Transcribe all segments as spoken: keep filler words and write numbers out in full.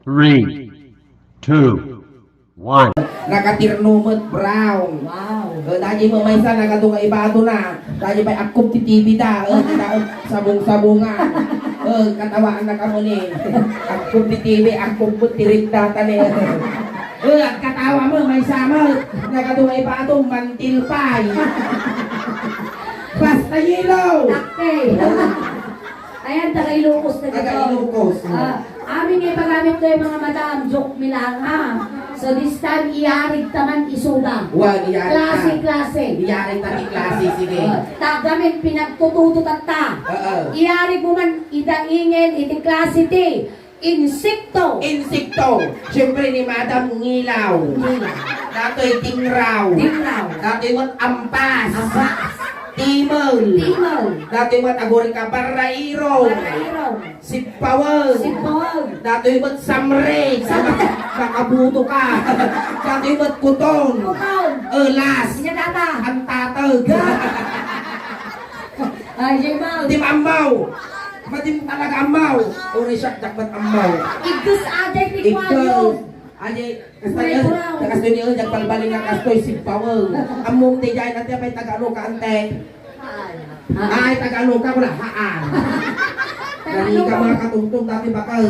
Three, two, one. Nakatirno met, brown. Wow. Eh, dagiti maysa, nagadu nga ibato na. Dagiti pay akkob ti T V da. Eh, kita, eh, sabong-sabongan. Eh, katawaan na kamo ni. Akkob ti T V, akkob met ti rikdata ni. Eh, agkatawa met, maysa met. Nagadu nga ibato, mantil pay. Basta yelo. Takte. Ayan, taga Ilocos na Taga dito. Ilocos. Ah, amin nga ipagamit ko yung mga madam, joke mi lang, ha. So this time, iyarig taman isuda. Wag, iyarig Klase, ta. Klase. Iyarig ta ti klase, sige. Ah, tagamin, pinagtututo tatta. Oo. Iyarig mo man, idaingin, iti klase ti, insekto. Insekto. Siyempre ni Madam, ngilaw. Ngilaw. Datoy, tingraw. Tingraw. Datoy, mat, ampas. Ampas. Timol. Timol. Datoy, mat, aguri ka, barrairo. Barrairo. Sipawag. Sipawag. Datoy met samre. Samre. Makabuto ka. Datoy met kuton. Kuton. Elas. Inya data. Antatag. Ay, Jay Mau. Di maammaw. Madi talaga ammaw. Uri siya, dakmat ammaw. Igdus ajay ni Igdus. Kuya. Ajay, kasta niya, Puraw. Kastoy niya, nagbalbali nga kastoy, sipawag. Ammom ti jay, ante, apay taga ano ka, ante? Haan. Ay, taga ano ka, wala, haan. Taga Dali ano ka, ka? Mga katungtong, dati bakal.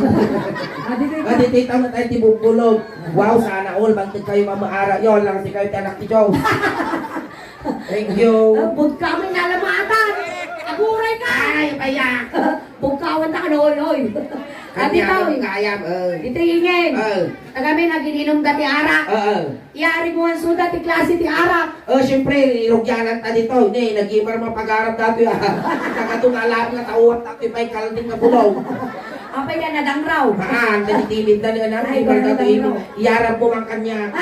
Ah, di ba? Adi, tita mo tayo, ti bubulog. Wow, sana all, bantog kayo, mamaara. Yon lang, si kayo, ti anak ti Diyos. Thank you. Ah, bugkamin na lamatan. Aguray ka! Ay, payak. Bugkawan ta ka, oy, oy. Adi Kanya, tayo. Kaya, eh. Ito ingin. Eh. Tagamin, nagininom ka ti arak. Eh, eh. Iyari mo ang suda ti klase ti arak. Oh, siyempre, irugyanan ta dito. Ne, nag-ibar mapagarap dati, ah. Kakatungalan nga tawag dati, may kalding nga bulong. Apay ka nadangraw? Haan, nagtimid na nga na, Ay, ibar dati, nadangraw. Iyarap mo man kanya.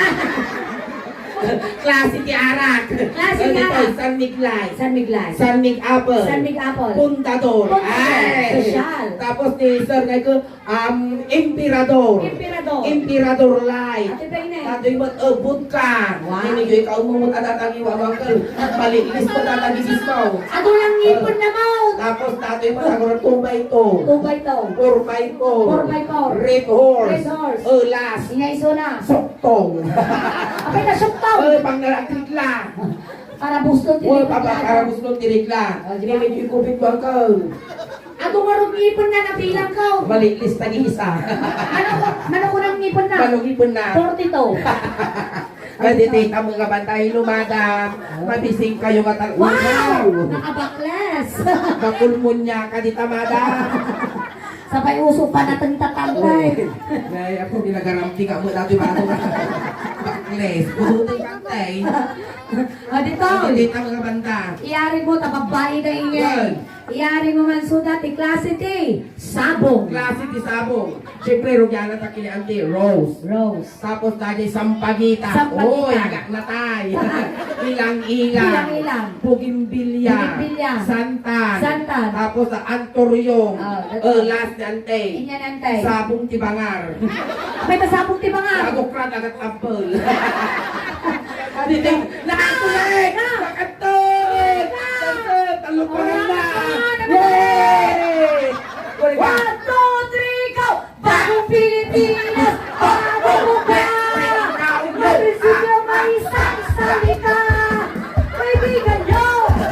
Klase ti arak. Klase ti Dito, arak. San Miglay. San Miglay. San Mig Apple. San Mig Apple. Puntador. Puntador. Ay. Sosyal. Tapos ni Sir Michael, Um, Emperador. Emperador. Emperador Light. Ate Pene. Tatoy met, eh, vodka. Wow. Ini joy ka umumot at tatagi wa mangkal. Malinis pa tatagi bismaw. Ato lang ngipon na mo. Tapos tatoy met, agora two by two. Two by two. Four by four. Four by four. Red horse. Red horse. Eh, last. Ingay sona. Soktong. Apay na soktong. Eh, pang nalagrit la. Para buston ti Uy, regla. Papa, para buston ti regla. Oh, di ba? Ini joy kupit mangkal. Ato nga rugngipon na nabilang ko. Malilis tagi isa. Mano ko, mano ko nang ngipon na? Mano ngipon na? Forty-two. Ay, di, di, tamo nga bantay, lumada. Mabising kayo nga tal-, Wow! Wow! Nakabakles. Makulmon niya ka dita, madam. Sabay uso pa na tong tatambay. Nay, ako, ginagarampi ka mo dati ba ako? Bakles. Buti bantay. Ah, dito. Ay, di, tamo nga banta. Iyari mo, tababay na ingay. Yan. Iyari mo man suda ti klase ti sabong. Klase ti sabong. Siyempre, rugyana ta kini Auntie Rose. Rose. Tapos dadi sampagita. Sampagita. Oy, agak na tay. Ilang-ilang. Ilang-ilang. Bugimbilya. Bugimbilya. Santan. Santan. Tapos, ah, antorium. Ah, ito. Eh, last ni Auntie. Inya ni Auntie. Sabong ti bangar. Apay ta sabong ti bangar. Sabong krat agak apple. Adi, adi. Nakakulik! Nakakulik! Nakakulik! Talo pa nga na! Yay! One, two, three, go! Bagong Pilipinas! Bagong buka! Prinsipyo may isang salita! Kaibigan nyo!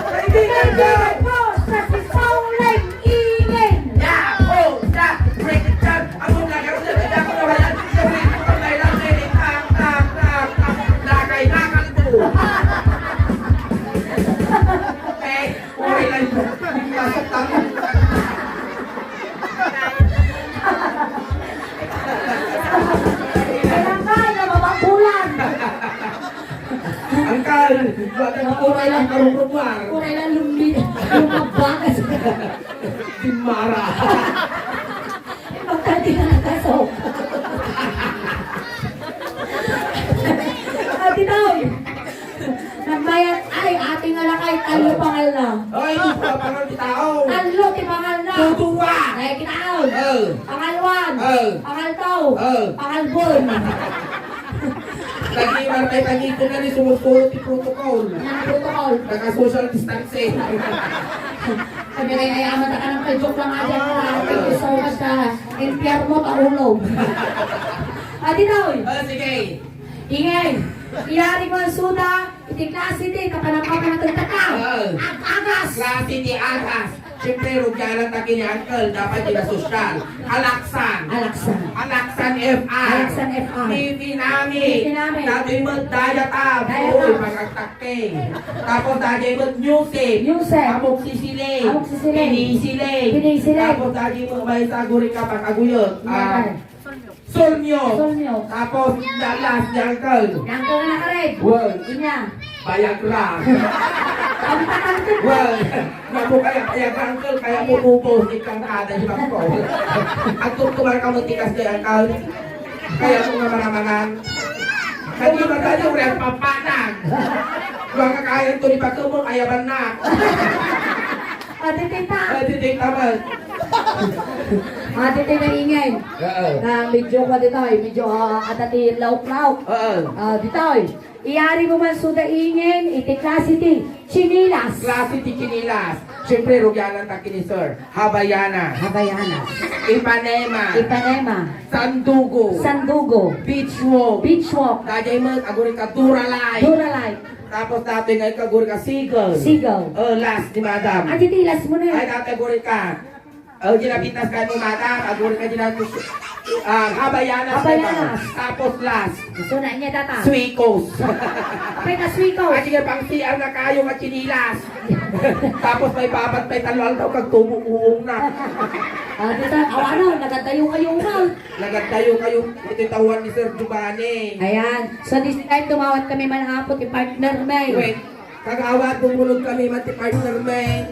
Kaibigan nyo! Kaibigan ko sa si Paulay Ingin! Yahoo! Sa Break it down! Ako na, ako na, ako na, wala. Sa Break it down, kailangan, eh, tang, tang, tang, tang. Nakay, nakal ko. Okay? Okay lang. Pasok tayo. Kailangan na mapagbulan. Ang kal, bakit ako na lang karurumar? Ako na lang lumi-, lumabas. Dimara. Pagka di na nakasok. Ate Toy, nagbayad, ay, ate nga lakay, talo pangal na. Ay, di pa pangal ti tao. Talo ti pangal na. Tutuwa. Ay, ti tao. Oh. Pangal one. Oh. Pangal two. Oh. Pangal bon. Tagi, martay, tagi ko na ni sumursuro ti protocol. Ano protocol? Naka-social distancing. Sabi kay, ay, amat ka ng joke lang aja. Thank you so much, ah. Impyerno, paulog. Adi daw. Ah, sige. Ingay, iyari mo ang suda, iti klase ti kapanapanagan ti tao. Ah. Ag-agas. Klase ti agas. Siyempre, rugianan ta kini Uncle, dapat di na sosyal. Alaksan. Alaksan. Alaksan F R. Alaksan F R. T V namin. T V namin. Dati mo, Diatab. Diatab. Uy, pagkagtakking. Tapos, dati mo, Newsip. Newsip. Amok sisili. Amok sisili. Pinisili. Pinisili. Tapos, dati mo, may saguri ka pagkaguyot. Ah, Solmio. Solmio. Tapos, dalas, ni Uncle. Ni Uncle na ka rin. Well. Inya. Viagra. Ang tatangkit na. Well, naku kaya, kaya ka, Uncle, kaya mo ubos, ikang ada, di ba ko? At kung tumal ka mo tikas kay Uncle, kaya mo nga maramanan. Kadi ba tayo, ulit papanag? Baka kaya to ni Pagkabong, ayaban na. Ate Tita. Ate Tita, man. Ate Tita, ingay. Oo. Na medyo kwa ditoy, medyo, ah, adda ti laok-laok. Oo. Ah, ditoy. Iyari mo man suda ingin, iti klase ti chinilas. Klase ti chinilas. Siyempre, rugianan ta kini, sir. Havaianas. Havaianas. Ipanema. Ipanema. Sandugo. Sandugo. Beach walk. Beach walk. Daydiay met, aguri ka Duralite. Duralite. Tapos dati nga ikaguri ka Seagull. Seagull. Oh, last ni madam. Ah, di tilas mo na. Ay, dati aguri ka. Oh, ginapitas ka mo, madam. Aguri ka ginapitas. Ah, Havaianas. Havaianas. Tapos last. Gusto na niya, tata. Suikos. Apay ka, Suikos. Ay, sige, pang C R na kayo, machinilas. Tapos may babat, may talo-aldaw, kagtubo, uong na. Ah, di ta, awa na, nagadayo kayo na. Nagadayo kayo, iti tawan ni Sir Giovanni. Ayan. So, this time, tumawag kami man, apo, ti partner, may. Wait. Kagawad, bumulod kami man ti partner, may.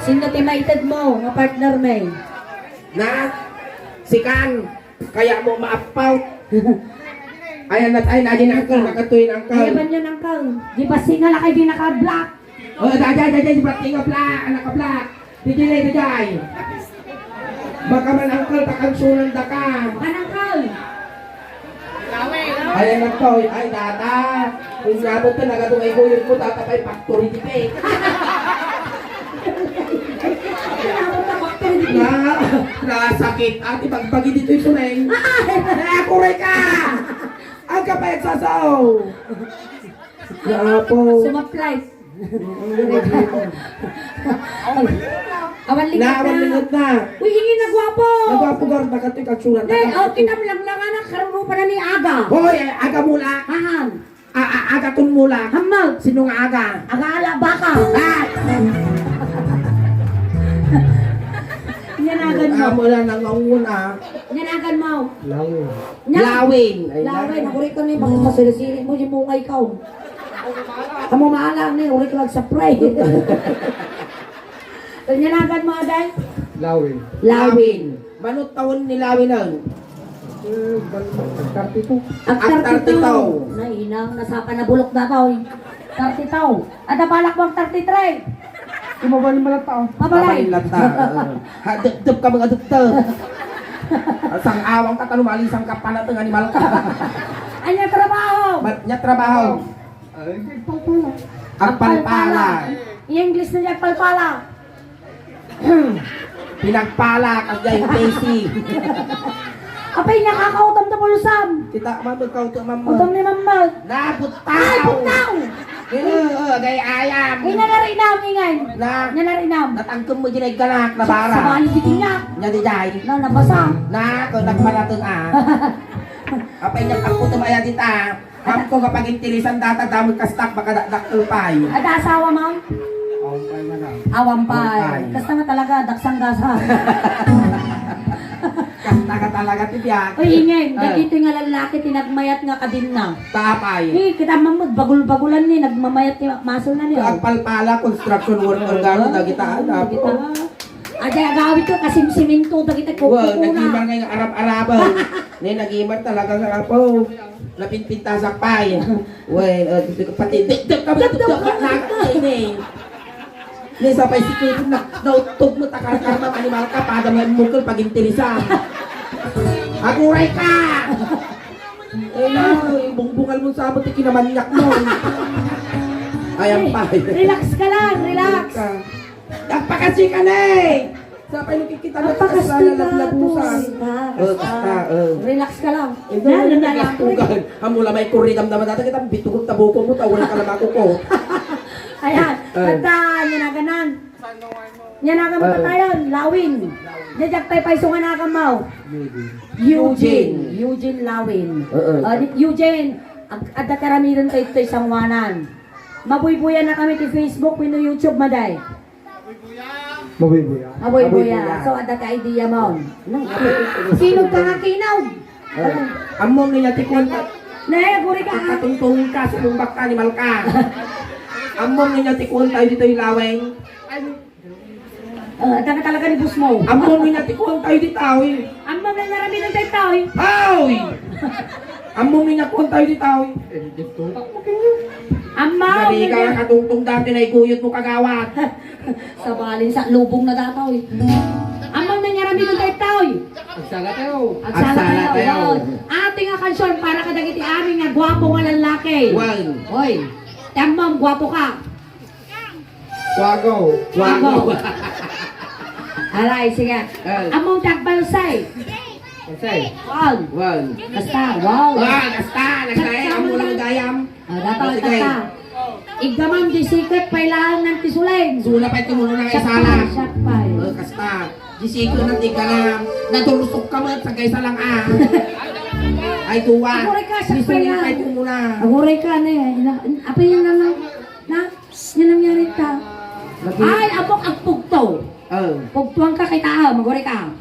Sino ti maited mo nga partner, may? Na? Si Kan. Kaya mo maappaw. Ayan na tayo, naging uncle, makatuin uncle. Ayaban yan, uncle. Di ba sinala kayo di naka-block? Oh, dada, dada, di ba tinga-block, anak ka-block? Di, di, di, di. Baka man, uncle, pakagsunan da ka. Kan, uncle? Ayan na to, ay, data. Kung nga mo talaga itong iguyod mo, data pa'y factory di cake. Na, nasakit. Ate, pagbagi dito yung suneng. Ay, ako rin ka! Ang kapayat sasaw! Grapo. Sumaplay. Awan lingat na. Awan lingat na. Uy, ingin na gwapo. Nagwapo, gar, bakit ito yung katsura? Hindi, oh, kita mo lang lang, anak, karurupa na ni Aga. Hoy, Aga mula. Ahan. A-, a-, Aga tun mula. Hamal. Sino nga Aga? Aga ala, baka. Ah! Nyanagan mo. Ah, mula na nga una. Nyanagan mo. Lawin. Nya- Lawin. Ay, Lawin. Lawin. Ako rin ko na yung bakit masili-sili mo, yung mungay ka, oh. Amo maala ni, uri ko lang sa pray. Nyanagan mo, aday? Lawin. Lawin. Manut taon ni Lawin ang? Eh, ban-, thirty-two. Ag thirty-two. Ag thirty-two. Na, inang, nasapa na bulok na to, eh. Thirty-two. Ada balak mo ang thirty-three. Kumabali mo lang tao. Mabalay. Mabalay lang ta. Ha, depdep ka mga depdep. Sang awang ka, tanumali, sang kapala, teng animal ka. Anya trabaho? Mat-, nya trabaho. Ay, nagpapala. Agpalpala. Yung English na niya, agpalpala. Pinagpala, kagay, P C. Apay, nakakautom na pulusan. Kita, ma'am, ikaw to, ma'am. Utom ni Ma'am Mal. Nabutaw! Ay, butaw! Eh, eh, agay ayam. Ay, nanarinam, ingay. Na? Nanarinam. Natangkam mo dyan ay ganak na bara. Sa bahay, di niya. Nya di jay. Na, nabasa. Na, kung nagpanatun, ah. Apay niya, pagkutumaya dita. Ma'am ko, kapag intilisan data, damag kastak, makadakdakkel pay. Ada asawa, ma'am? Awan pay, madam. Awan pay. Awan pay. Kasta nga talaga, daksang gasa. Kasta ka talaga, ti biag. Uy, ingay, ay. Dagiti nga lalaki, ti nagmayat nga kadinna. Tapay. Eh, kita, ma'am, bagul-bagulan ni, nagmamayat ti masol na niya. Agpalpala, construction worker, garo, dagita, ano, dagita. Aday agawid ko, kasimsiminto, dagita, wow, kukuna. Nagimar nga yung arab-araban. Ne, nagimar talaga nga, apo. Napinpintasak pay. Wen, eh, pati, dikdik ka, dikdik ka, dikdik ka, ini. Ni, sapay si Kuya na, nautog mo, takar-karma, animal ka, pada mo, mukul, pag-intirisa. Aguray ka! Eh, na, bungbungal mo sa amo, ti kinamanyak mo. Ayan pa. Relax ka lang, relax. Relax ka. Nagpakasi ka na eh! Sa pa'y nakikita mo, taas na nalaglabusan. Boss. Oh, kasta, oh. Relax ka lang. Eh, na, na, na, na, na, na. Amo la may kuridam naman natin, kita bitugog tabuko mo, tawag ka na makuko. Ayan, eh. Kanta, yan na ganan. Yan na ganan tayo, Lawin. Diyan, diyan, paypayso nga na kamaw. Eugene. Eugene. Eugene Lawin. Oo. Ah, di-, Eugene, ag-, adda karamidan tayo ito'y sangwanan. Mabuybuyan na kami ti Facebook, wenno YouTube, maday. Mabuybuya. Mabuybuya. Mabuybuya. So, adda ti idea mo. Nang, kinog ka nga kinog. Eh, ammom nga ti kuan ta-, ne, guri ka. Katungtong ka, sa lumbak ka, animal ka. Ammom nga ti kuan tayo dito'y Lawin. Eh, adda ka talaga ni boss mo. Ammom nga ti kuan tayo dito'y. Ammom nga naramidan tayo, taoy. Taoy! Ammom nga kuan tayo dito'y. Ammom. Nariga nga katungtong dati na iguyot mo, kagawad. Sabalin sa lubong na datoy. Ammom nga naramidan tayo, taoy. Agsala tayo. Agsala tayo. Agsala tayo. Wow. Ati nga kansion para kadagiti amin nga guapo nga lallaki. Wow. Oy, ti ammom, guapo ka. Wago. Wago. Wago. Alay, sige. Eh. Ammom ti agbalsay. Balsay. Wow. Wow. Kasta, wow. Ah, kasta. Naglae, ammom lang gayam. Ah, dapat, sige. Kasta. Iggamam, di siket, pailaan ng tisuleng. Suna pa'y tumulo na isala. Siya pa'y. Oh, kasta. Di siket na tiggamam. Natursok ka mo, sa kaysa lang, ah. Ay, duwa. Aguray ka, siya pa'y. Di sulit pa'y tumulo na. Aguray ka, ne. Ina-, apa yun na, na? Na? Nga nangyari ta? Lagi. Ay, apo, agpugto. Oh. Pugtuan ka kita, ah, maguri ka.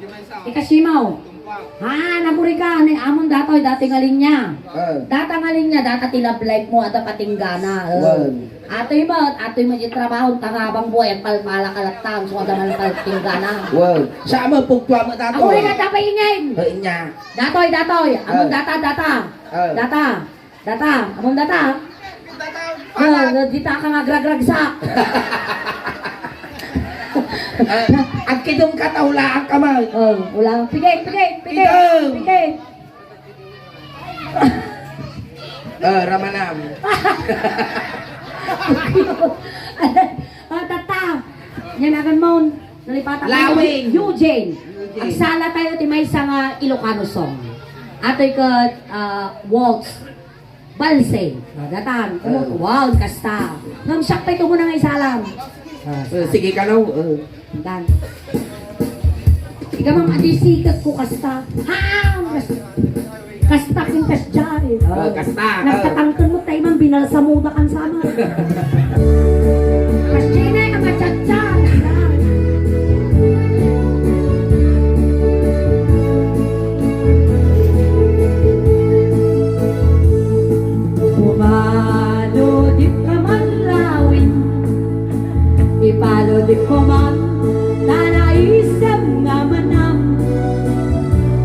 Ikasimaw. Ha, naguri ka, ni amon datoy, dati nga linya. Oh. Data nga linya, data ti love life mo, ada patinggana. Oh. Wow. Atoy mo, atoy mo di trabaho, tangabang buhay, ang palpala kalaktang, so ada man paltinggana. Wow. Sa mo, pugtuan mo datoy. Ako rin nga, tapay ingay. Oh, inya. Datoy, datoy. Amon data, data. Oh. Data. Data, amon data. Data, ah, dita ka nga agragragsak. Ah, agkidong ka ta, hulaan ka man. Oh, hulaan. Pigay, pigay, pigay. Kidong. Pigay. Ah, ramanam. Ah, tata. Yan, agan mo. Nalipatan ko. Lawing. Eugene. Eugene. Agsala tayo ti maysa nga Ilocano song. Atoy ket, ah, waltz. Balse. Datan. Oh. Wow, kasta. Ngem siak pay ito muna nga isalam. Ah, oh, sige, kanaw. Oh. Dan. Ika, ma'am, adi sikat ko kasta. Ha! Kasta. Kasta kintas dyan. Oh, kasta. Nagtatangkal mo tayo, ma'am, binalsamuda kan sama. Kasta na, ang atsa-tsa. Pumalo di ka man lawin, ipalo di ko man, tanaisem nga manam.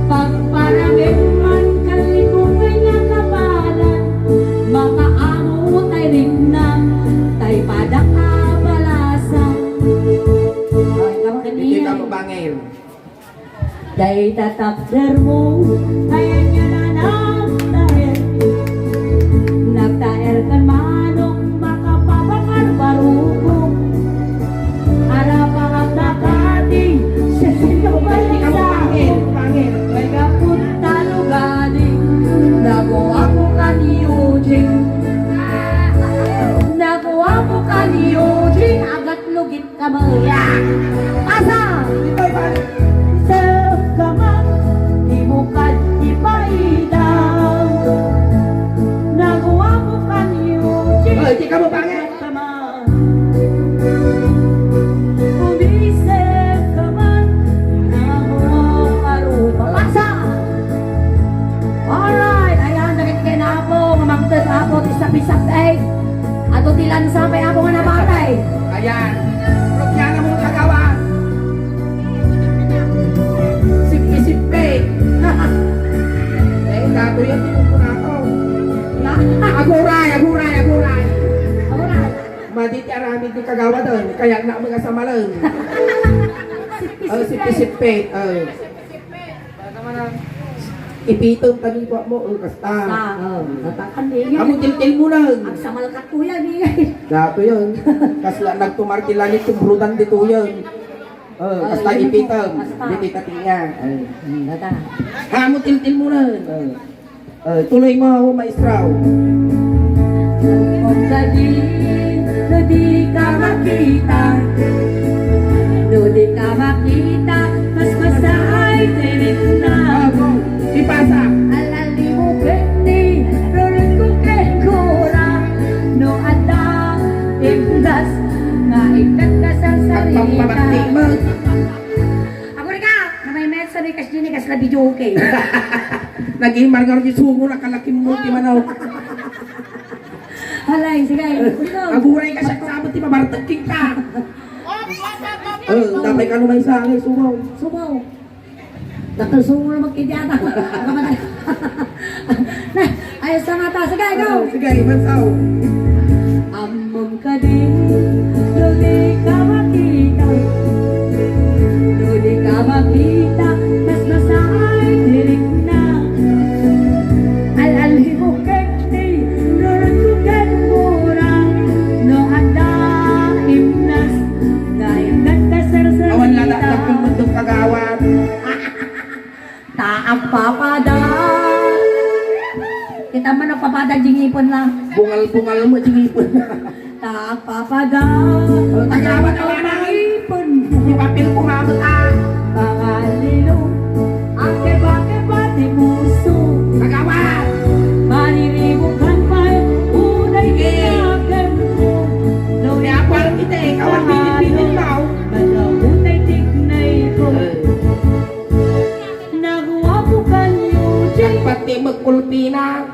Pagparangem man kallikungay nga kabalan, makaammo tay rinnam, tay padak a balasan. Ay, kamu kanina. Iti ka mabangil. Dayta takdermo, kayatna nagtaer. Nagtaer kan manok, makapabakar barukong. Arap a dakadi, sa sino ba? Ikaw ang pangit, pangit. May kapunta lugadi, nakuha ko kan Eugene. Nakuha ko kan Eugene, agat lugit. Kamuya. Pasa. Ito'y balik. Saan ka man, di mo kad ipaida. Nakuha mo kaniyo. Oh, di ka mo pangit. Ka man. Umisip ka man, amo arupa. Pasa. Alright, ayan, dagiti ken Apo, mamangted Apo, ti sapit-sapit. Ato ti lansa pay Apo nga napatay. Ayan. Rugyan na mo kagawan. Sippi-sippi. Eh, dato yan, tinumpo na ako. Na? Aguray, aguray, aguray. Aguray. Madi ti aramid ni kagawa doon, kaya na mga samalan. Oh, sippi-sippi. Oh. Ipitem ta ni kuak mo, eh, kasta. Sa, oh, tatakan ni yan. Amo tiltil mo na. Ang samalkat ko yan, eh. Dato yan. Kasla nagtumar ti langit, ken brudan dito yan. Oh, oh, kasta yan ipitem. Kasta. Dito ka tinya. Oh. Hmm, tata. Amo tiltil mo na. Oh. Eh, tuloy mo, maestro. Kung kadi, no di ka makita, no di ka makita, mas masaay tirik na. Ah, go. Ipasa. Alalimugen ni, rurut ko ken kura, no adda, imdas, nga ikat ka sa sarita. Agpagpabati mo. Agurika, namaymayat sa may kasdi ni kasla video, okay. Naging marngar di sumo, nakalakim mo, ti manok. Halay, sige, ikaw. Aguray ka siya, sabot ti mabartagking ka. Oh, tapay ka lumay sa akin, sumo. Sumo. Dakkel sumo na magkidiata. Na, ayos na nga ta. Sige, ikaw. Oh, sige, ibansaw. Ammom kadi, no di ka makita. No di ka makita, mas masaay tirik na. Al-alhibok ket ni, nurut ko ket mura. No adda imnas, nga ikat ka sa sarita. Awan la dakdak kung mundong kagawad. Ta agpapada. Kita mo nagpapada, jingipon lang. Bungal-bungal mo, jingipon. Ta agpapada. Tagawa, tawa na. Jingipon. Ipapil ko, mamut, ah. Pangalilo. Ang keba-keba ti puso. Tagawa. Mariribukan pa. Unay kinakem ko. Kaya parang kita, eh, kawan, binit-binit na, oh. Madamo tay tignay ko. Eh. Naguapo kanyo, Jay. Nagpati magkulpina.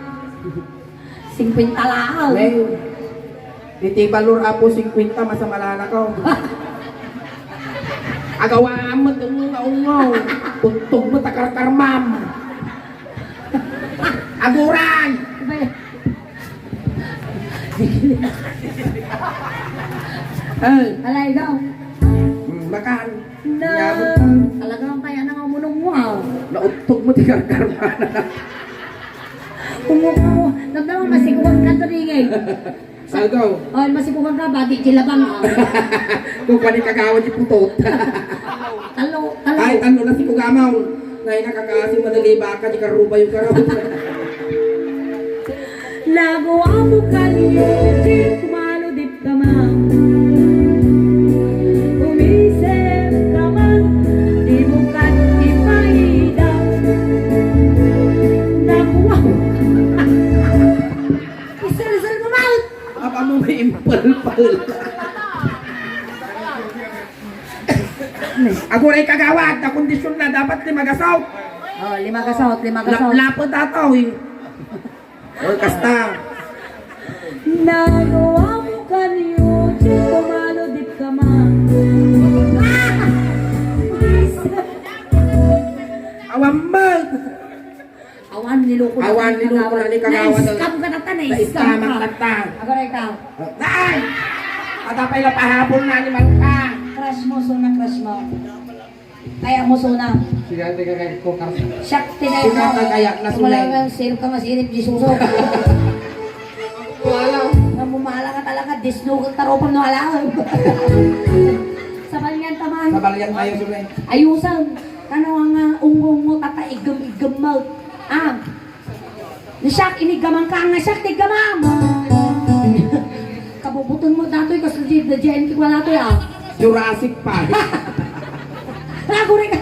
Singkwenta laeng. Well, iti balor, apo, singkwenta, masamalanak ko. Agawaan mo itong mga ungo. Tuntog mo, takarkarmam. Aguray! Eh. Alay, ikaw. Hmm, makan. Na, talaga lang kaya na nga umunong mo, ah. Nauttog mo ti karkarmana. Umuko mo. Damdama, masikuan ka to, Ringay. Sa-, Algaw. Oh, masikuan ka, bati ti labang, ah. Kung paniig kagawa ti putot. Talo, talo. Ay, talo na si Kugamaw. Nay, nakakaasi, madali baka, di karubayo ka raw. Lago amo kanyo, di kumalo, di Kamang, umisip ka man, di mo kat ipaida. Nakuha. Isalsal mo, Maut! Apa mo may impalpal? Aguray kagawad, na kondisyon na dapat lima gasaw. Oh, lima gasaw, lima gasaw. Lap-, lapot ataw, eh. Oh, kasta. Nagawa mo kanyo, Chico Malo, di ka ma-, Awan mo. Awan, niloko na. Awan, niloko na ni kagawa. Na-scam ka na ta, na-scam ka. Na-scam ka ta. Aguray ka. Nay! Patapay na pahabol na ni Marka. Crush mo, Sona, crush mo. Kaya mo, Sona. Sige, ate, kaya ko, Carl. Siak, tinay ko. Sino ka kaya na, Sona? Wala nga, sino ka nga, sinip, Jisuso. Wala. Namumala ka talaga, disno ka, tarupang no, ala. Sabalian ta man. Sabalian tayo, Sona. Ayusan. Kano nga, unggong mo, tata, igem-igem mo. Ah. Ni siak, iniggamang ka nga siak, tiggamam! Kabubuton mo datoy, kas di, di, di, di, wala to, ah. Jurassic Park. Aguray ka.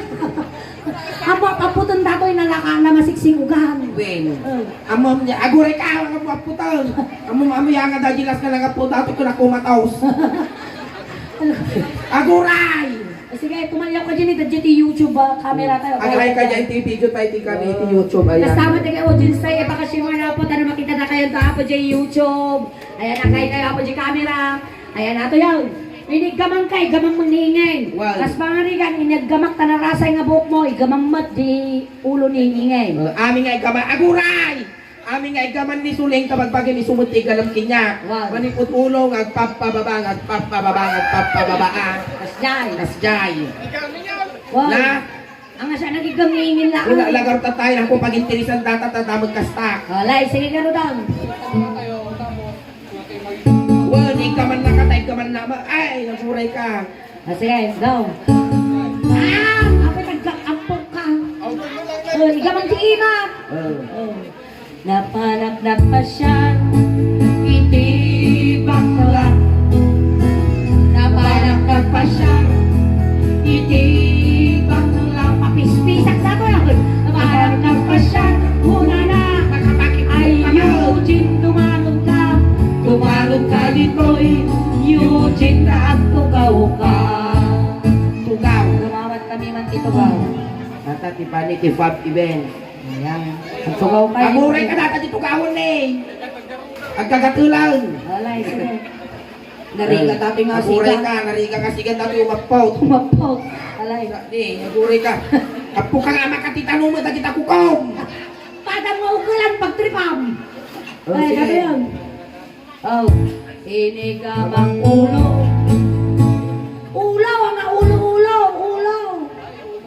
Amo, paputon datoy, nalaka, na masiksikugan. Wen. Oh. Amo, aguray ka, amo, paputon. Amo, amo, yang nga dajilas nga nagaputa, ato ko na kumataos. Aguray! Eh, sige, tumalyap ka dyan, eh, dadya ti YouTube, ah, camera tayo. Agay ka dyan, ti video tayo, ti kami, ti YouTube, ayan. Basta mo, taga audience tayo, eh, baka si mga apo, ano, makita na kayo, ta, apo, dyan YouTube. Ayan, agay kayo, apo, dyan camera. Ayan, ato yan. Ini gamang kay, gamang mangingin. Wow. Kas pangarigan, inaggamak, tanarasay nga buhok mo, igamang mat, di ulo ni ingin. Uh, amin nga igamang, aguray! Amin nga iggaman ni Suling, kabagbagi ni sumut ti iggalam kaniak. Wow. Manipud ulo nga agpapababa, nga agpapababa, nga agpapababa, ah. Kasjay. Kasjay. Wow. Na, Ang asa nagigam ni Ingin na. Wala, lagar ta tayo, ako pag-interesan data, ta damag kasta. Alay, sige, garudang. Wen, igkaman na ka, ta igkaman na ma-, ay, naguray ka. Ah, sige, go. Ah, apay nagkakampok ka. Oh, igkaman si Ina. Oh. Oh. Napanak nagpasyar iti bakla. Napanak nagpasyar iti bakla. Papispisak na to, ah. Napanak nagpasyar, kunana. Ay, Eugene, tumalon ka. Tumalon ka ditoy. Eugene, agtugaw ka. Tugaw. Dumawat kami man ti tugaw. Data ti pani ti Fab Event. Ayan. Agtugaw ka, aguray ka data ti tugawan, eh. Agkagatulan. Alay, sige. Narigat dati nga siga. Aguray ka, narigat nga siga dati umapaw. Umapaw. Alay. Di, aguray ka. Apo ka nga makatitano mo, dagita kukom. Padam nga ukelan pagtripam. Oh, ay, sige. Sabi yan. Oh, inigamak ulo. Ulo, ang ulo, ulo, ulo.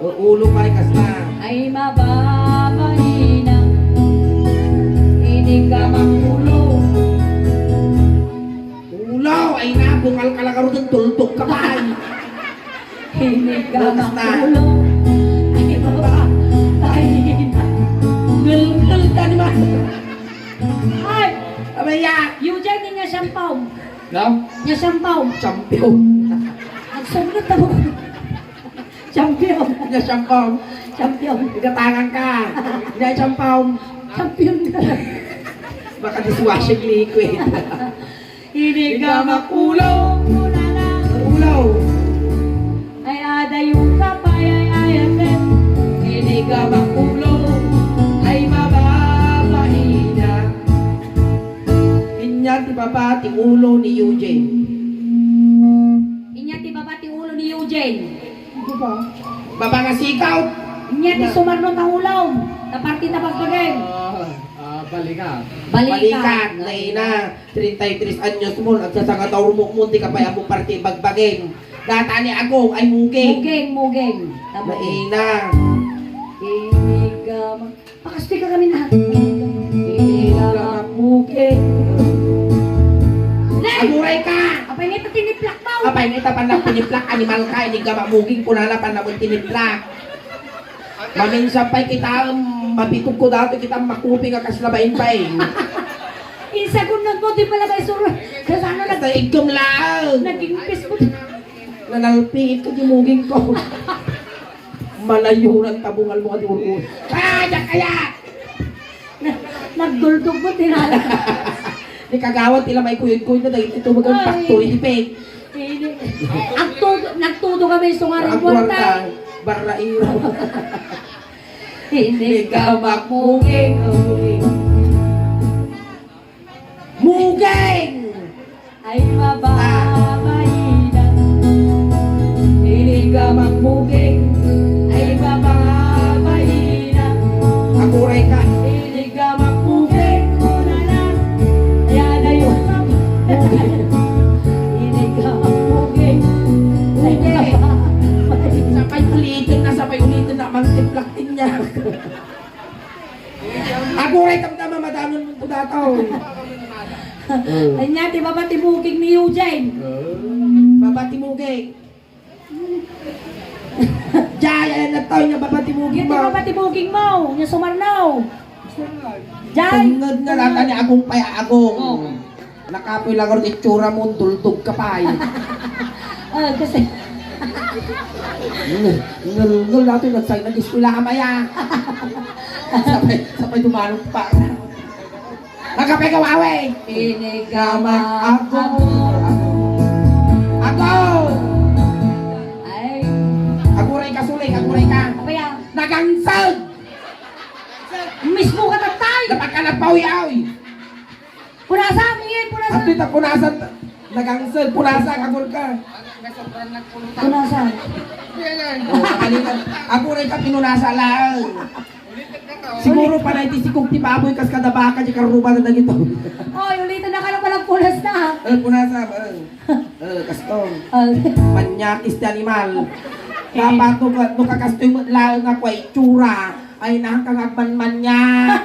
O, ulo pay kasta. Ay, mababaina. Inigamak ulo. Ulo, ay na, bungal ka lang, arudin, tultog ka pay. Inigamak ulo. Ay, baba. Ay, ina. Ngel-ngel ka naman. Ay! Abaya! Eugene, nia siampaw. No? Nia siampaw. Champion. Agsublot ako. Champion. Nia siampaw. Champion. Igatangan ka. Nia siampaw. Champion ka. Baka dishwashing liquid. Inigamak ulo, kunana. Ulo. Ay, adayo ka pay, ay, ay, ay. Inigamak ulo, ay, mababaina. Inya ti baba ti ulo ni Eugene. Inya ti baba ti ulo ni Eugene. Baba. Baba nga sikaw. Inya ti sumarno ta ulo. Ta parti ta bagbagem. Ah, ah, balikat. Balikat. Balikat, naina. Treinta y tres anyos mo, agsasangataurmok mo, di ka pay ammo parti bagbagem. Data ni Agong, ay muging. Muging, muging. Tama. Maina. Inigamak. Pakasti ka kami na. Inigamak muging. Nay! Aguray ka! Apay nga ito tiniplak mo? Apay nga ito panak tiniplak, animal ka, inigamak muging, kunana panak tiniplak. Maminsan pay kita, mabitog ko dati kita makuping a kasla bain-bain. Insagunan mo, di pala may suro. Kasano nag- Basta igkom laang. Naging Facebook. Nanalpiit ko, dimuging ko. Malayuran tabungal mo, adi ur-ur. Ah, diyan kaya! Na-, nagdultog mo, tinala. Ni kagawad, tila may kuyod-kuyod na, dahil ito magang factory defect. Ini, agtudo, nagtudo kami sa nga rin kwarta. Barrairo. Inigamak muging. Muging! Ay, mababaina. Inigamak muging. Ay, mababaina. Aguray ka. Inigamak muging. Kunana. Yadayo. Inigamak muging. Ay, mababaina. Sapay ulitin na, sapay ulitin na, mangtiplak din niya. Aguray tamtama, madanon mo to dataw. Anya ti baba ti buging ni Eugene? Baba ti buging. Jay, ayan na to, nya baba ti buging mo. Anya ti baba ti buging mo? Nya sumarno. Jay. Tungod nga lata ni Agong pay Agong. Oh. Nakapoy lang ron itsura mo, duldog ka pay. Ah, kasi ngel, ngel, ngel, nato nagsay, nag-eskwela ka maya. Sapay, sapay dumalog pa. Nagkapay ka, wawe. Inigamak ako. Ako. Ay. Aguray ka, suling, aguray ka. Apa yan? Nagangsag. Mismo ka, tatay. Napagkalapaw yaw. Punasan, Miguel, punasan. At dito, punasan. Nagangsag, punasan, agul ka. Punasan. Oh, kapalitan. Ako rin ka, pinunasan lang. Siguro pa na iti sikog ti baboy, kas kada baka, di karuba na dagito. Oy, ulitin na ka na palang punas na. Eh, punasan, eh. Eh, kastong. Ah. Panyakis ti animal. Dapat no ka-, no kakastoy met laeng a kua itsura, ay, naan ka nga agmanmaniak.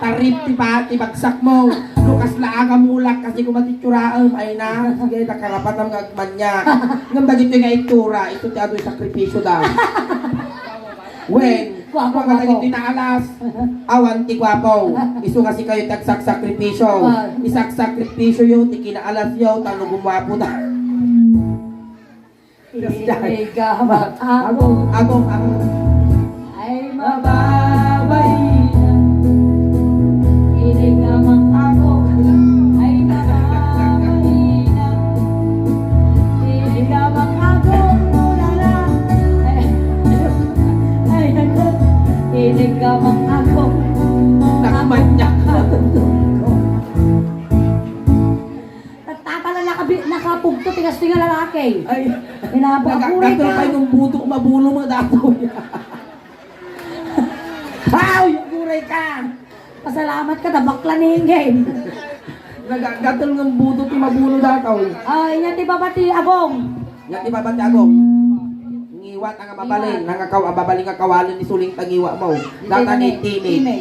Tarip ti ba-, ti bagsak mo. No kasla aga mulak kasi koma ti itsuraem, ay na, sige, nakarapatan nga agmanniak. Ngem dagitoy nga itsura, isu ti adu sakripisio da. Wen, Guapo, kung guapo. Dagitoy naalas, awan ti guapo. Isu nga sikayo ti agsaksakripisio. Ah. Isaksakripisio yo ti kinaalas yo, ta no gumuapo da. Iniga mak-agong. Agong, agong, agong. Ay, mababaina. Iniga mak-agong. Ay, mababaina. Iniga mak-agong. Ulala. Ay, ay, ay. Iniga mak-agong. Nagmanyak. Agong. Tatala nakabi-, nakapugto ti kastoy nga lalaki. Ay. Inapo, naga-, aguray ka. Gatol pay nung buto, mabuno mo dato. Ay, aguray ka. Pasalamat ka, ta bakla ni Ingay. Naga-, gatol nung buto ti mabuno dato. Ay, inya ti baba ti agong. Inya ti baba ti agong. Ngiwat nga mabalin, ngiwat. Nangakaw-, a mabalin nga kawalen ni Suling ta ngiwat mo. Data ni Timmy. Timmy.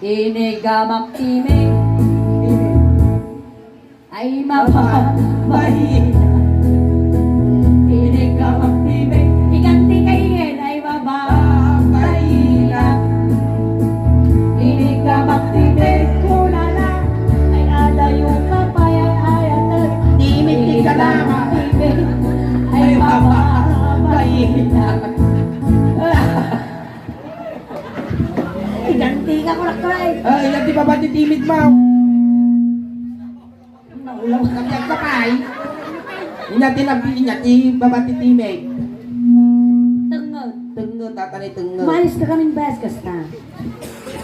Iniga mak-Timmy. Ay, mababay. Iniga mak-Timmy. Iganti ka, Ian. Ay, mababay na. Iniga mak-Timmy. Kulala. Ay, adayo ka pay, ay, ay, ay. Timmy, iniga mak-Timmy. Ay, mababay na. Iganti ka, kulak ka, eh. Ay, iganti, baba ti timid mo. Naulaw. Nabiag ka pa, eh. Inya ti nabi-, inya ti baba ti timid. Tengnged. Tengnged, tatani tengnged. Malis ka kaming bes, kasta.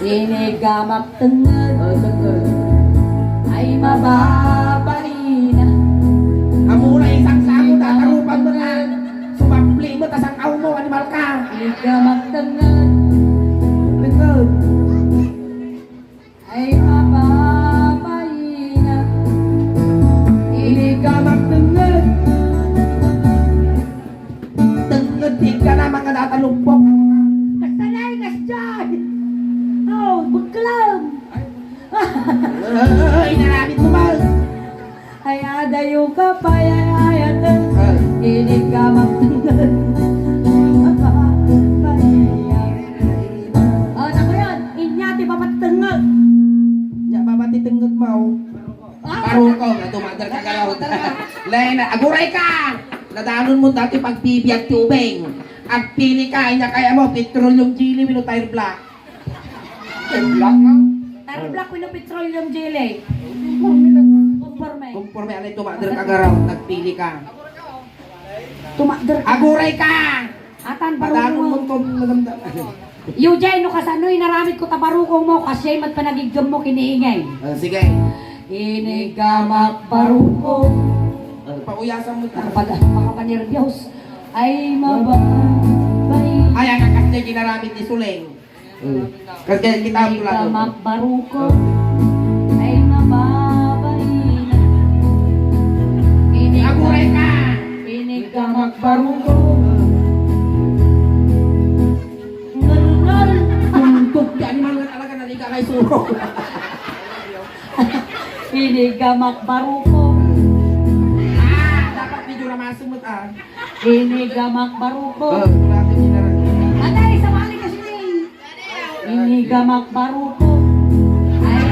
Iniga mak-tengnged. Oh, tengnged. Ay, mababaina. Amura, isang sako, tatarupan mo na. Sumapli mo, tas ang aw mo, animal ka. Iniga mak-tengnged. Tengnged. Ay, mababaina. Iniga mak-tengnged. Tengnged ti kana, mga data lupok. Kasanay, kasjay. Oh, buklam. Ay, inaramid mo, Mal. Ay, adayo ka pay, ay, ay, ate. Ah. Iniga mak-tengnged. Oh, naku yun. Inya ti baba ti tengnged. Inya baba ti tengnged mo. Ah. Baruko, nga tumagal ka galaw. Lena, aguray ka! Nadanon mo dati pagbibiag ti ubing. Agpili ka, inya kaya mo, petroleum jelly, wenno tire black. Tire black, no? Tire black wenno petroleum jelly. Konporme. Konporme, ano, tumagal ka galaw, nagpili ka. Tumagal ka. Aguray ka! Atan, madamo baruko mo. Madamo. Eugene, no kasano inaramid ko ta baruko mo, kasjay met panagigem mo ken ni Ingay. Ah, sige. Iniga mak-baruko. Ah, pauyasan mo ta. Makapag-, makapanerbios. Ay, mababay. Ay, ang kasjay inaramid ni Suleng. Mm. Kasjay kita ang tulad. Iniga mak-baruko. Ay, mababaina. Iniga, aguray ka! Iniga mak-baruko. Ngalungal. Tungkod ka, animal nga talaga, naliga kay suro. Iniga mak-baruko. Ah, dapat medyo ramaso mo, ah. Iniga mak-baruko. Oh, grabe, ginara-, atay, sabali ka sini. Iniga mak-baruko. Ay,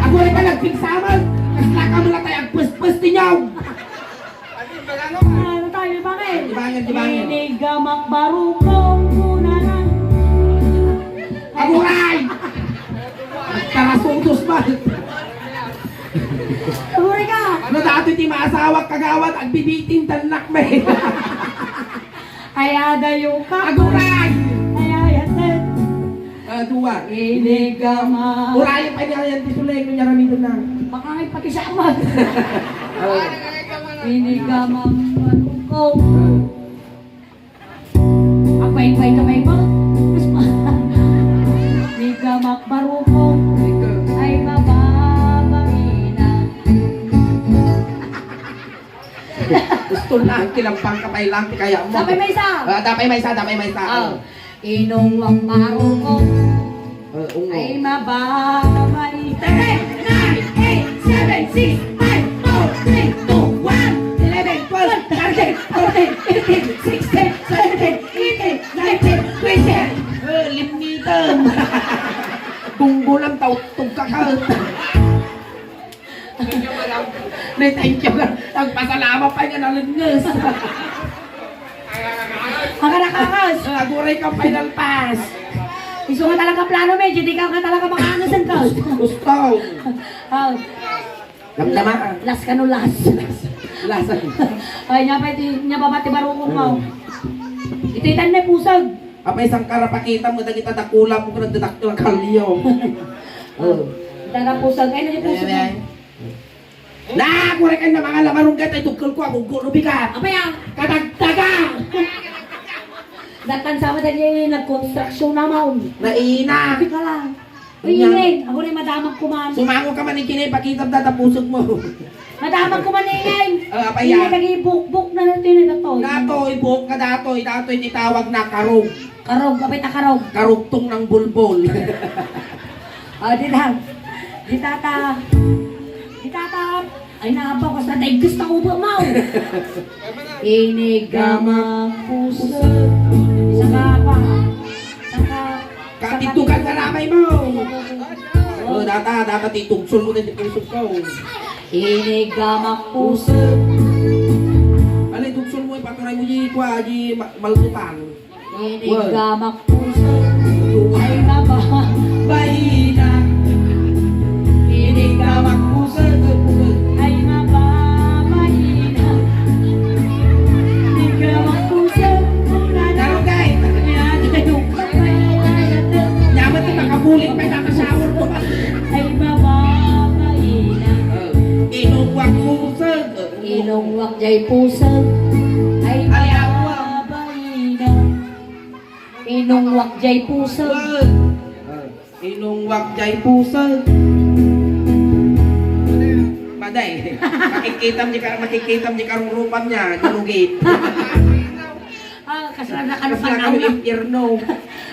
aguray ka, nagpigsaman. Kasla ka mo na tayo, agpus-pus ti nyaw. Ano tayo, bakit? Di ba yan, di ba yan? Iniga mak-baruko, una na. Aguray! Tarasudos man. Aguray ka! Ano dati ti maasawa, kagawad, agbibiting, tanak, may. Ay, adayo ka. Aguray! Ay, ay, atet. Ah, dua. Iniga mak-. Urayan pa niya yan, ti Suleng, no niya ramidon na. Baka ngay pati siya amat. Oh. Iniga mak-baruko. Agway-gway ka, may mo. Iniga mak-baruko. Ay, mababaina. Gusto na. Lampang ka pay lang, ti kayatmo. Dapay maysa. Ah, dapay maysa, dapay maysa. Ah. Oh. Inungwak marukong. Eh, ungo. Ay, mababait. Ten, nine, eight, seven, six, five, four, three, two, one, eleven, twelve, thirteen, fourteen, fifteen, sixteen, seventeen, eighteen, nineteen, twenty. Eh, limnitan. Bungbulan, tautog ka ka. May thank you ka. Nagpasalamat pa niya, nalunges. Ang nakakakas. Aguray ka final pass. Isu nga talaga plano, medyo di ka nga talaga makaangas ang kaos. Gusto. Ah. Damdama. Las ka no las. Las. Ay, nya pa iti, nya pa ti barukong mo. Hmm. Iti tan ne pusag. Apay, sangkara pakita mo dagita dakula mo, kada dakkel kalyo. Oh. Dara pusag. Ay, naging pusag. Ay, ay, ay. Na, kuri kan na mga lamarunggat ay tugkol ko, aguggo, Rubika. Apay, ah? Kadagdaga! Datan sama dali nagkonstruksyon naman. Naina. Sabi ka lang. Uy, Nya. Ingay, ako rin madamag kuman. Sumango ka man ikini, pakita da pusag mo. Madamag kuman, ingay. Ah, apay, Ingay, ah. Lagi bukbuk na natin na to. Datoy, buhok nga datoy, datoy, titawag na karog. Karog, apay ta karog. Karugtong ng bulbol. Ah, di ta. Di tata. Di tata. Ay, naapaw ka sa dagkes ta ubo mo. Inigamak pusag. Saka pa. Saka, Katitukan ka na, amay mo. Oh, data, data, titugsol mo na di pusag ko. Inigamak pusag. Ano, itugsol mo, ipaturay mo, di kwa, di ma-, malsutan. Inigamak pusag. Ay, mababaina. Inigamak pusag. Ay, mababaina. Inigamak pusag. Tarugay. Nyaman ti makabulit pa, nakasawar ko pa. Ay, mababaina. Inungwak pusag. Inungwak jay pusag. Ay, mababaina. Inungwak jay pusag. Inungwak jay pusag. Maday. Makikitam di ka, makikitam di karungrupan niya, ginugit. Ah, kasla na ka Kasla kami impyerno.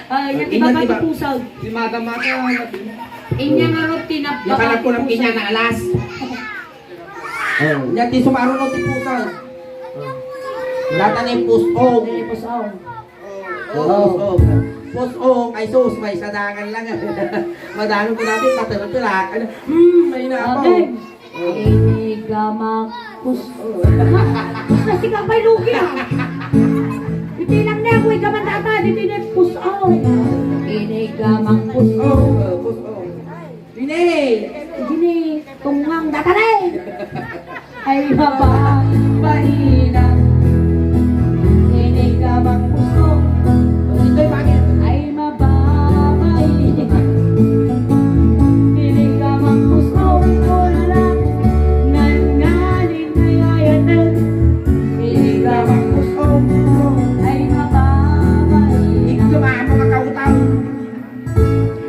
Ah, yung Inya, iba ba iba. Pusag. Di madamata. Inya nga ro tinap-, Yung baka anak ko lang pusag. Inya na alas. Oh, nya ti sumaruno ti pusag. Data ni pusog. Ni pusog. Oh, pusog. Pusog, ay sus, may sadangan lang. Madano ko natin, patulog-tulog. Ano? Hmm, may na ako. Okay. Oh. Inigamak pusog. Kasi ka pa'y lugi, ah. Iti lang na ako, igaman data, di tinipusog. Inigamak pusog. Oh, pusog. Dini! Dini, tungang datane! Ay, mababainan. Inigamak pusog. Ito'y pangit. Ay, mababainan. Inigamak pusog. Ulala. Nanganin ay ayatan. Inigamak pusog. Ay, mababainan. Ikaw, mga kautang.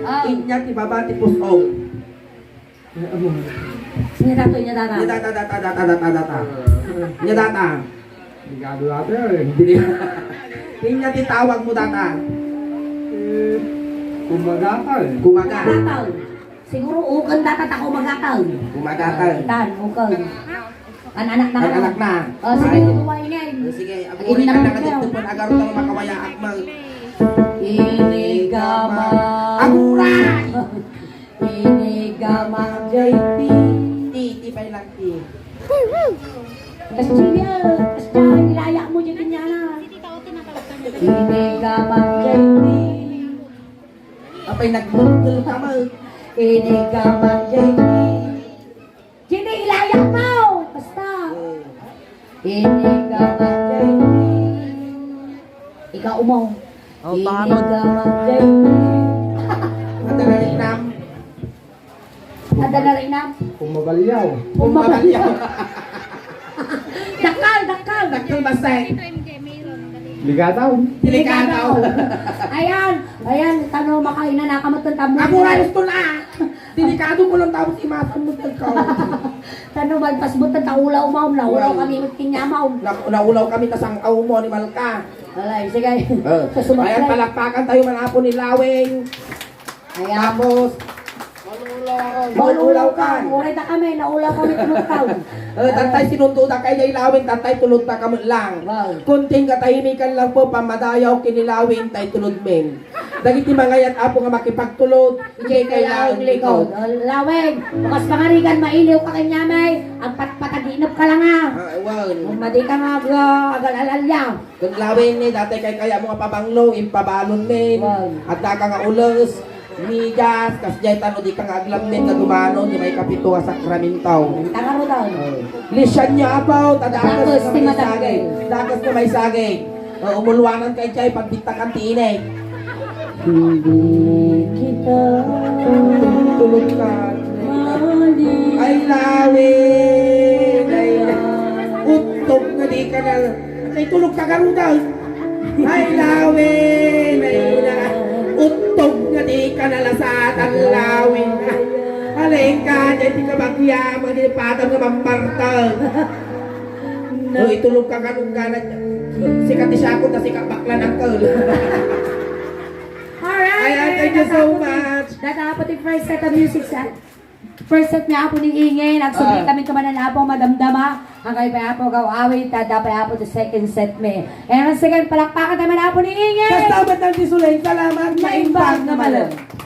Ah. Inya ti baba ti pusog. Nya data, nya data. Nya data, data, data, data, data. Nya data. Delikado data, eh. Inya ti tawag mo, data. Eh, kumagatan. Kumagatan. Kumagatan. Siguro uken data ta kumagatan. Kumagatan. Tan, uken. An anak na. An anak na. Oh, sige, Ay. Tutuwa ini. Oh, sige, aguri na lang. Agarot na makawaya akmal. Inigama. Agura! Inigama, J P. Ti, ti pa lang ti. Kasya, kasya, ilaya mo dyan, Indiana. Inigama, J P. Apay, nagmurgel ka mo. Inigama, J P. Jenny, ilaya mo! Basta! Ini ka mag-J P. Ikaw, umaw. Oh, Ini tama. Ka mag-J P. Ada na rin nam. Ada na rin nam. Pumabaliaw. Pumabaliaw. Dakal, dakal. Dakal, basta. Ligataw. Ligataw. Ayan, ayan, tano makaina na kamatang tamo. Ako nga gusto na. Delikado ko lang tapos imasam mo talaga. Tano, malpas mo, tataulaw mo, naulaw Well, kami, magtinya mo. Na, naulaw kami, tasang aw mo, animal ka. Alay, sige. Eh, Sa sumakay. Ayan, palakpakan tayo, manapo ni Lawing. Ayan. Tapos, Maulaw ka. Uray da kami, naulaw kami, tulog ka. Eh, tatay, sinunduda kay day Lawing, tatay, tulog ta kami lang. Wow. Kunting katahimikan lang po, pamadayaw kini Lawing, tay tulog men. Dagiti mangayat, Apo, nga makipagtulod, idiay kailangan likod. O, Lawing, bakas pangarigan, mailiw ka kanyamay, agpatpataginop ka lang, ha. Ah, wow. Kung madi ka nga, aga-, agal-alalya. Ken Lawing ni, datay kay kaya mo nga pabanglo, impabalon men. Wow. Adda ka nga ules, migas, kasdiay tano di ka nga aglammen nga dumano ni may kapito nga sakramento. Tagaro daw. Oh. Lisian niyo, Apo, ta dakes Dakes ti nga may madakkel. Saging. Dakes nga may saging. Oh, umulwanan kay jay, pagbittakan ti inek. Hindi kita Tulog ka. Mali. Ay, Lawing. Ay, uttog nga di ka na. Ay, tulog ka, garuda. Ay, Lawing. Ay, na. Uttog nga di ka nalasatan, Lawing. Alin ka, dyan di ka bagya, mga di padam nga mambartag. No, itulog ka, garuda na. Sikat ti siya ko, ta sikat bakla ng kal. Alright, Ayan, thank you so much. Data po ti first set of music sa first set ni Apo ni Ingay. Nagsubli Ah. kami tumanan Apo, madamdama. Ang kayo pa Apo, gaw awit, tada pa Apo, the second set me. And once again, palakpakan naman Apo ni Ingay. Kasama ng Disulay, salamat, Maimbag maimbag na na malam. malam.